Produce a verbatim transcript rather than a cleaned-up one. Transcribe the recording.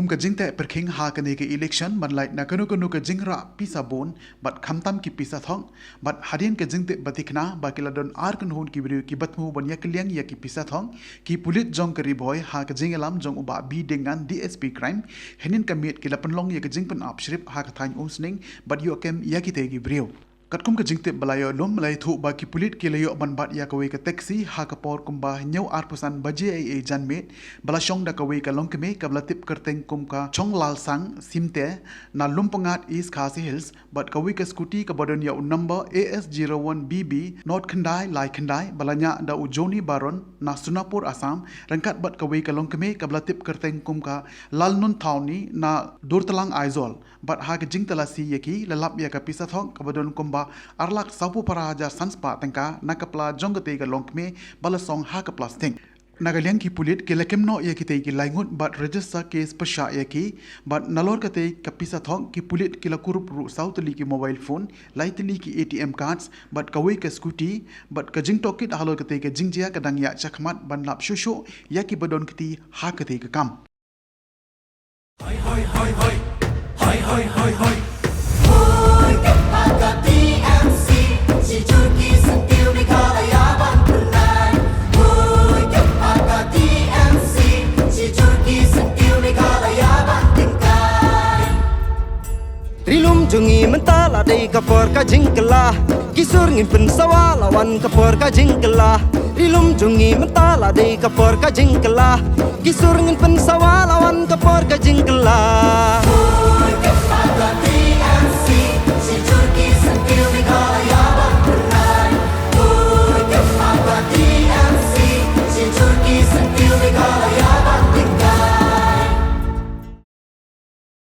Kum ka jingteh pyrkhing ha kane ka election ban lait na kano kano ka jingrah pisa bun bad khamtam ki pisa thok, bad hadien ka jingtip ba tikna ba ki la don ar kynhun ki briew ki batmu ban ïakylliang ïa ki pisa thok, ki pulit jong ka Ri Bhoi ha ka jingïalam jong u Bah B Diengngan, D S P Crime, hynnin ka miet ki la pynlong ïa ka jingpynap shrip ha ka thaiñ Umsning bad ïoh kem ïa kitei ki briew. Katkum ka jingtip ba la ïoh lum, la ïathuh ba ki pulit ki la ïoh ban bat ïa kawei ka taxi ha ka por kumba hynñiew arphew san baje eiei janmiet, ba la shong da kawei ka longkmie kaba la tip kyrteng kum ka Chonglal Sang Simte, na Lumpyngngad, East Khasi Hills, bad kawei ka scooty kaba don ïa u number A S zero one B B not khyndai lai khyndai, ba la ñiah da u Johnny Baron na Sonapur, Assam, ryngkat bad kawei ka longkmie kaba la tip kyrteng kum ka Lalnunthawni na Durtlang, Aizawl. Bad ha ka jingtalasi ïa ki, la lap ïa ka pisa thok kaba don kumba ar lak sawphew phra hajar san spah tyngka na ka pla jong katei ka longkmie ba la song ha ka plastik. Na ka liang ki pulit ki la kem noh ïa kitei ki lai ngut bad register case pyrshah ïa ki, bad nalor katei ka pisa thok ki pulit ki la kurup ruh saw tylli ki mobile phone, lai tylli ki A T M cards bad kawei ka scooty, bad ka jingtohkit halor katei ka jingjia ka dang ïaid shakhmat ban lap shuh shuh ïa kiba don kti ha katei ka kam. Hoi, hoi, hoi, hoi. Hoi, hoi, hoi, hoi. Hoi, kynhun ka T M C, shi jur ki syntiew Meghalaya ban pynlait. Hoi, kynhun ka T M C, shi jur ki syntiew Meghalaya ban tyngkai. Ri lum jong ngi mynta la dei ka por ka jingkylla. Ki sur ngin pynsawa la wan ka por ka jingkylla. Ri lum jong ngi mynta la dei ka por ka jingkylla. Ki sur ngin pynsawa la wan ka por ka jingkylla.